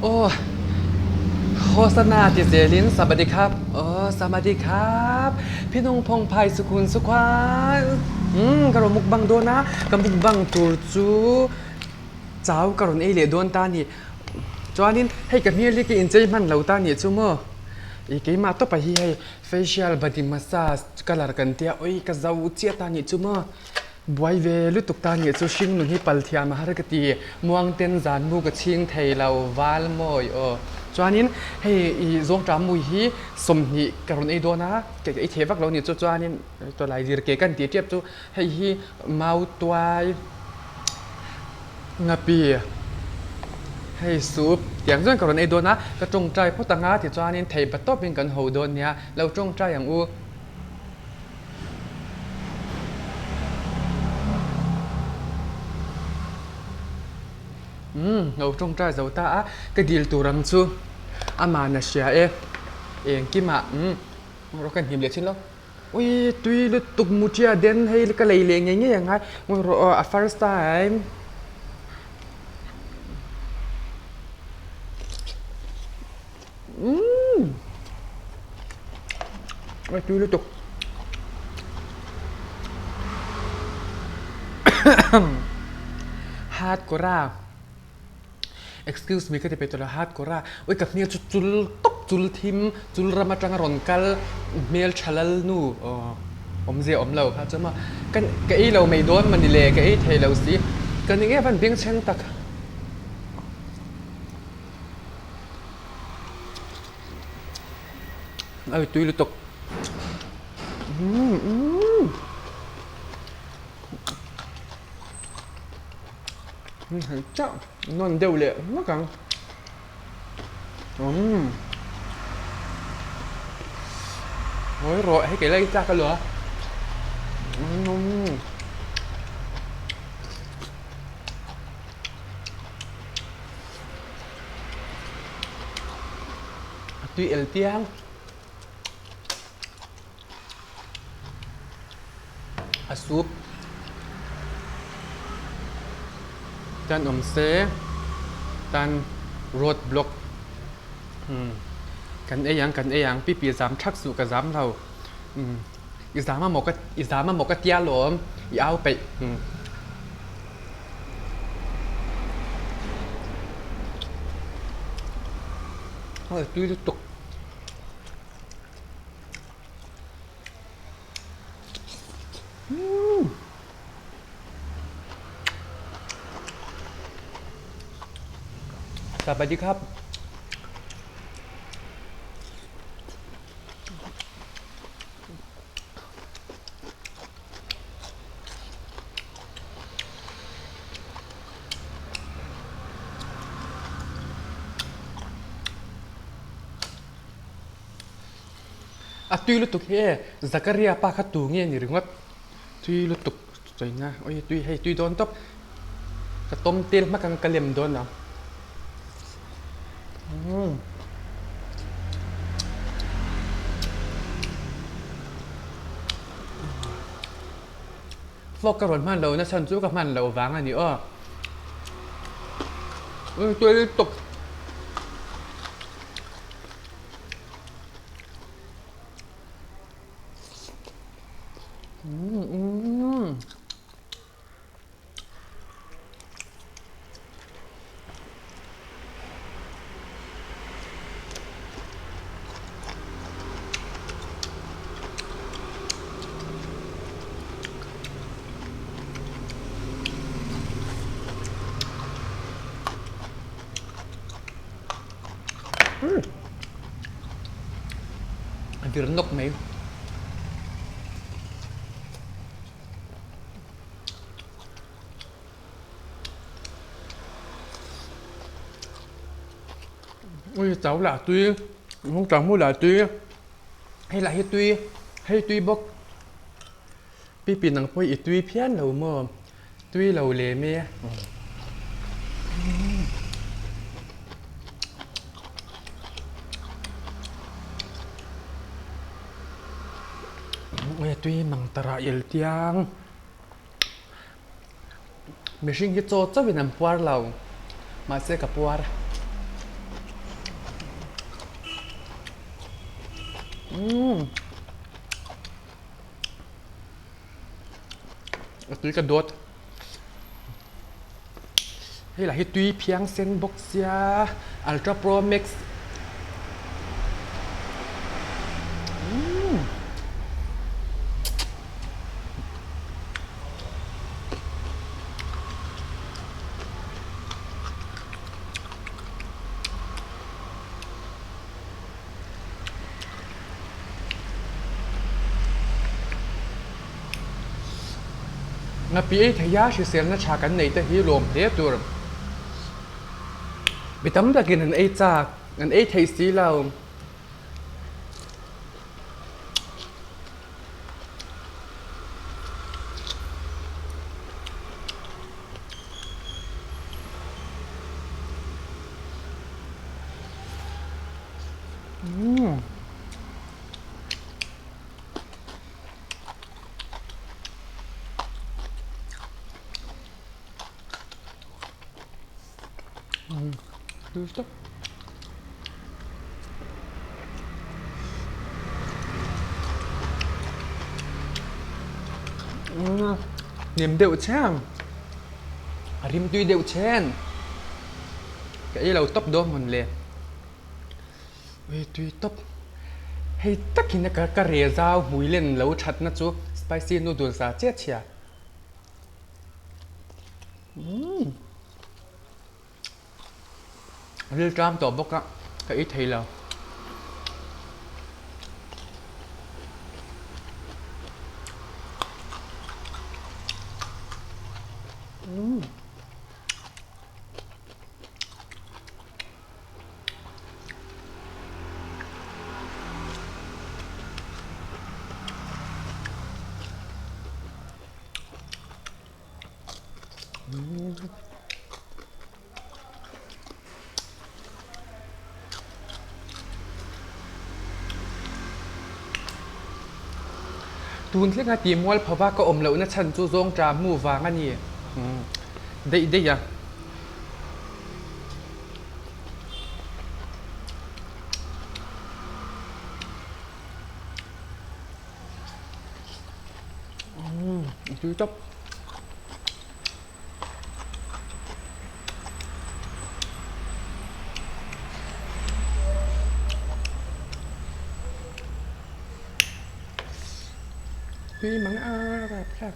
Aw Hosana ti zelin Samadi khap aw Samadi khap Phinung phawng phai sukun sukhuan Umm ka rawn mukbang dawn a, ka mukbang tur chu chau ka rawn ei leh dawn ta a ni. Chuanin hei ka hmel hi ka inchei hman lo ta a nih chu maw? Ih keimah tawpah hi hei facial body massage colour kan tia awi ka zo chiah ta a nih chu maw? Buai ve lutuk ta nih chu hring nun hi pal thiam a har ka ti. Muangten zan mu ka chhing thei lo val mawi aw. Chuanin hei i zawngṭah mui hi 20 ka rawn ei dawn a, ka ei thei vak lo nih chu chuanin tawlai lir ke kan tih ṭep chu hei hi mau tuai ngapi hei soup tiang chuan ka rawn ei dawn a, ka ṭawngṭai phawt ang a tichuanin thei pa tawpin kan ho dawn nia, lo ṭawngṭai ang u. Umm lo tawngtai zo ta a, ka dil tur ang chu aman a hria e, engkimah umm rawh ka hnim leh thin lo, ui tui lutuk mutia den hei ka lei leh ngei ngei ang a, ngawi rawh aw a first time. Umm a tui lutuk hat kawr a excuse me ka ti pe tawh lo hat kawr a ui ka hmel chu chul tawp chul thim chul ram atanga rawn kal hmel tha lal nu aw awmzia awm lo kha chu maw ka ka ei lo mai dawn mawni le ka ei thei lo si ka ni nge van bengchheng tak. A tui lutuk. Chauh nawn deuh leh ngawt ang. Ngawi rawh hei kei lai tlak alawm. A tui el piang. A soup tan awm se tan road block kan ei ang kan ei ang pipi zam thak suh ka zam lo i zam a maw ka i zam a maw ka tia lawm i au peih. Hei tui lutuk. Umm. Sabadi khap. A tui lutuk hi e Zakaria pa kha tu nge ni ringawt tui lutuk chawina awi tui hei tui dawn tawp ka tawm tel hmak ang ka lem dawn ang. Fork ka rawn hman lo na chhan chu ka hman loh vang a ni aw. Tui lutuk. A vir nawk mai. Ui chau lah tui hung tang mu lah tui hei lah hi tui hei tui bawk pi pi nang pawh i tui phian lo maw tui lo lem e. Tui mang tarah el tiang. Mihring hi chaw chauhin an puar lo, mahse ka puar. Umm. A tui ka dawt. Hei lah hi tui phiang sen bawk sia Ultra Pro Max. Umm. Ngapi ei thei a hriselna tha kan nei te hi lawm hle tur. Mi tam takin an ei chak, an ei thei si lo. Nem deuh cheng a rim tui deuh chen ka ei lo tawp dawn mawn le ui tui tawp hei takin ka ka re zau hmui len lo that na chu spicy noodles ah chiah chhia umm. Ril tlam tawh bawk a, ka ei thei lo. Tun thlenga tih mual phova ka awm lohna chhan chu zawng ṭa hmu vang a ni. Daih daih a. Tui tawp. Tui mang a rap thlak.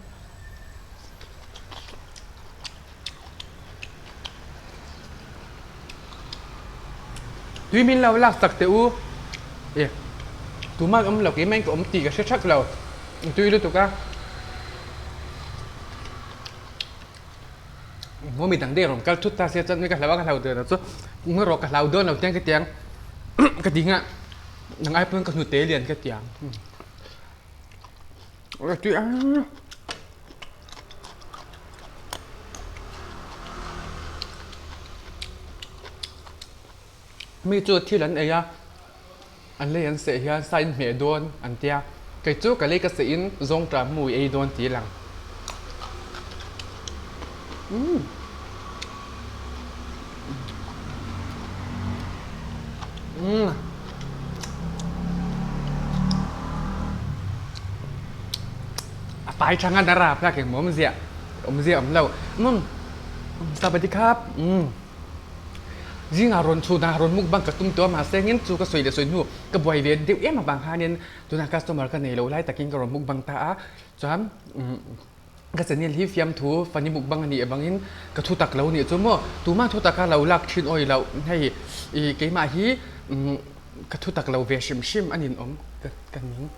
Tui min lo lak chak teh u. E tumah awm lo keimah in ka awm tih ka hre thak lo. Tui lutuk a. Maw mi dang deuh rawn kal thut ta sia chuan ka hlau a ka hlau der lo chu ngaw rawh ka hlau dawn lo tiang ka tiang ka ti nghah nang ai pawn ka hnute lian ka tiang tui a. Mi chu thil an ei a an lei an seh hian sa in hmeh dawn an tia kei chu ka lei ka seh in zawng ṭah hmu i ei dawn tih a lang umm umm a fai ṭha ngan a rap hlak engmaw awmzia awmzia a awm lo umm sawadee umm. Zingah rawn chhunah rawn mukbang ka tum tawh a mahse engin chu ka sawi leh sawi hnu ka buai ve deuh em avang khanin tunah customer ka nei lo lai takin ka rawn mukbang ta a chuan ka channel hi fiamthu funny mukbang a nih avangin ka thu tak lo nih chu maw tumah thu taka lo lak thin awi loh hei ih keimah hi ka thu tak lo ve hrim hrim a ninawm ka ning.